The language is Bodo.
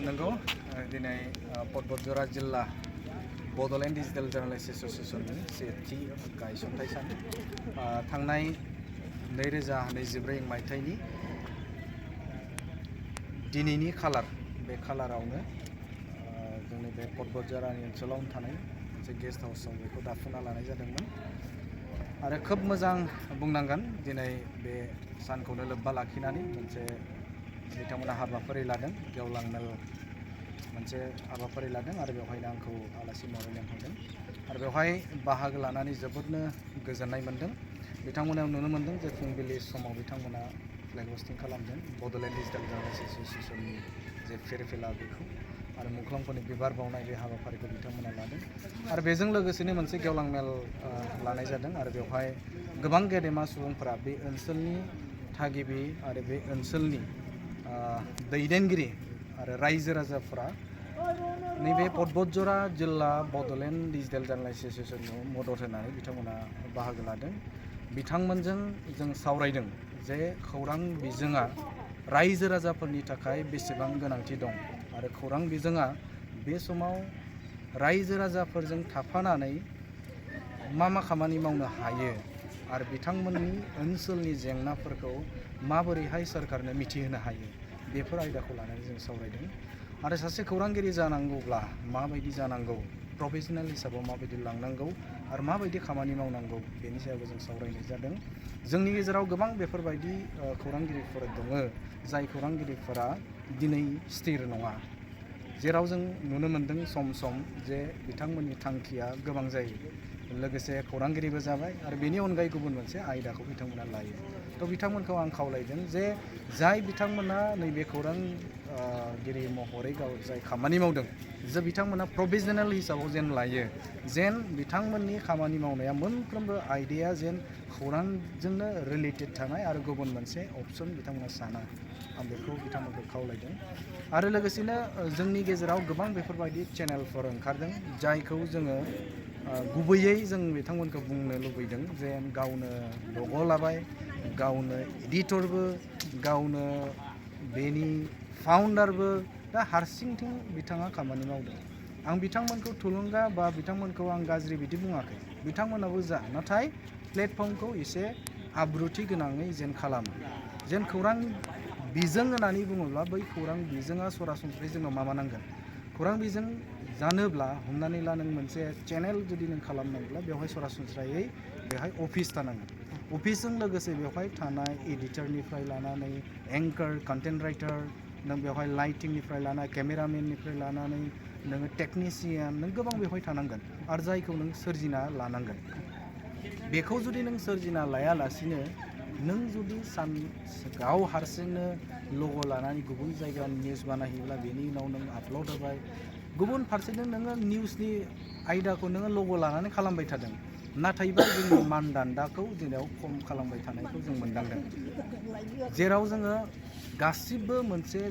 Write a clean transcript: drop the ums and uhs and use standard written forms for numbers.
नंगौ दिनै पर्बतजरा जिल्ला बड'लेण्ड डिजिटेल जार्नालिस्ट एस'सिएशननि सेथि गायसनथाय सान थांनाय 2024 मायथाइनि दिनैनि खालार बे खालारावनो जोंनि बे पर्बतजरानि ओनसोलावनो थानाय मोनसे गेस्ट हाउसआव बेखौ दाफुंना लानाय जादोंमोन आरो खोब मोजां बुंनांगोन दिनै बे सानखौनो लोब्बा लाखिनानै मोनसे बिथांमोना हाबाफारि लादों गेवलां मेल मोनसे हाबाफारि लादों आरो बेवहायनो आंखौ आलासि महरै लेंहरदों आरो बेवहाय बाहागो लानानै जोबोदनो गोजोननाय मोनदों बिथांमोनाव नुनो मोनदों जे फुंबिलि समाव बिथांमोना फ्लेग हस्टिं खालामदों बड'लेण्ड डिजिटेल जार्नालिस्ट एस'सिएशननि जे फेरफिला बेखौ आरो मुंख्लंफोरनि बिबार बावनाय बे हाबाफारिखौ बिथांमोना लादों आरो बेजों लोगोसेनो मोनसे गेवलां मेल लानाय जादों आरो बेवहाय गोबां गेदेमा सुबुंफोरा बे ओनसोलनि थागिबि आरो बे ओनसोलनि दैदेनगिरि आरो रायजो राजाफोरा नैबे पर्बतजरा जिल्ला बड'लेण्ड डिजिटेल जार्नालिस्ट एस'सिएशनखौ मदद होनानै बिथांमोना बाहागो लादों बिथांमोनजों जों सावरायदों जे खौरां बिजोङा रायजो राजाफोरनि थाखाय बेसेबां गोनांथि दं आरो खौरां बिजोङा बे समाव रायजो राजाफोरजों थाफानानै मा खामानि मावनो हायो आरो बिथांमोननि ओनसोलनि जेंनाफोरखौ माबोरैहाय सोरखारनो मिथिहोनो हायो बेफोर आयदाखौ लानानै जों सावरायदों आरो सासे खौरांगिरि जानांगौब्ला माबायदि जानांगौ प्रफेशनेल हिसाबाव माबायदि लांनांगौ आरो माबायदि खामानि मावनांगौ बेनि सायावबो जों सावरायनाय जादों जोंनि गेजेराव गोबां बेफोरबायदि खौरांगिरिफोर दङ जाय खौरांगिरिफोरा दिनै स्थिर नङा जेराव जों नुनो मोन्दों सम सम जे बिथांमोननि थांखिया गोबां जायो लोगोसे खौरांगिरिबो जाबाय आरो बेनि अनगायै गुबुन मोनसे आयदाखौ बिथांमोना लायो थ' बिथांमोनखौ आं खावलायदों जे जाय बिथांमोना नैबे खौरांगिरि महरै जाय खामानि मावदों जे बिथांमोना प्रफेशनेल हिसाबाव जेन लायो जेन बिथांमोननि खामानि मावनाया मोनफ्रोमबो आयदाया जेन खौरांजोंनो रिलेटेड थानाय आरो गुबुन मोनसे अपसन बिथांमोना साना आं बेखौ बिथांमोनखौ खावलायदों आरो लोगोसेनो जोंनि गेजेराव गोबां बेफोरबायदि चेनेलफोर ओंखारदों जायखौ जोङो गुबैयै जों बिथांमोनखौ बुंनो लुबैदों जे गावनो लग' लाबाय गावनो एडिटरबो गावनो बेनि फाउन्डारबो दा हारसिंथिं बिथाङा खामानि मावदों आं बिथांमोनखौ थुलुंगा बा बिथांमोनखौ आं गाज्रि बिदि बुङाखै बिथांमोनाबो जा नाथाय प्लेटफर्मखौ एसे आब्रुथि गोनाङै जेन खालामो जेन खौरां बिजों होननानै बुङोब्ला बै खौरां बिजोङा सरासनस्रायै जोंनाव मा नांगोन खौरां बिजों जानोब्ला हमनानै ला नों मोनसे चेनेल जुदि नों खालामनांगौब्ला बेवहाय सरासनस्रायै बेवहाय अफिस थानांगोन अफिसजों लोगोसे बेवहाय थानाय एडिटरनिफ्राय लानानै एंकार कन्टेन्ट राइटार नों बेवहाय लाइटिंनिफ्राय लानानै केमेरामेननिफ्राय लानानै नोङो टेकनिशियान नों गोबां बेवहाय थानांगोन आरो जायखौ नों सोरजिना लानांगोन बेखौ जुदि नों सोरजिना लायालासिनो नों जुदि गाव हारसिंनो लग' लानानै गुबुन जायगानि निउस बानायहैब्ला बेनि उनाव नों आपल'ड होबाय गुबुन फारसेथिं नोङो निउसनि आयदाखौ नोङो लग' लानानै खालामबाय थादों नाथायबा जोंनि मानदान्दाखौ जेराव खम खालामबाय थानायखौ जों मोनदांदों जेराव जोङो गासिबो मोनसे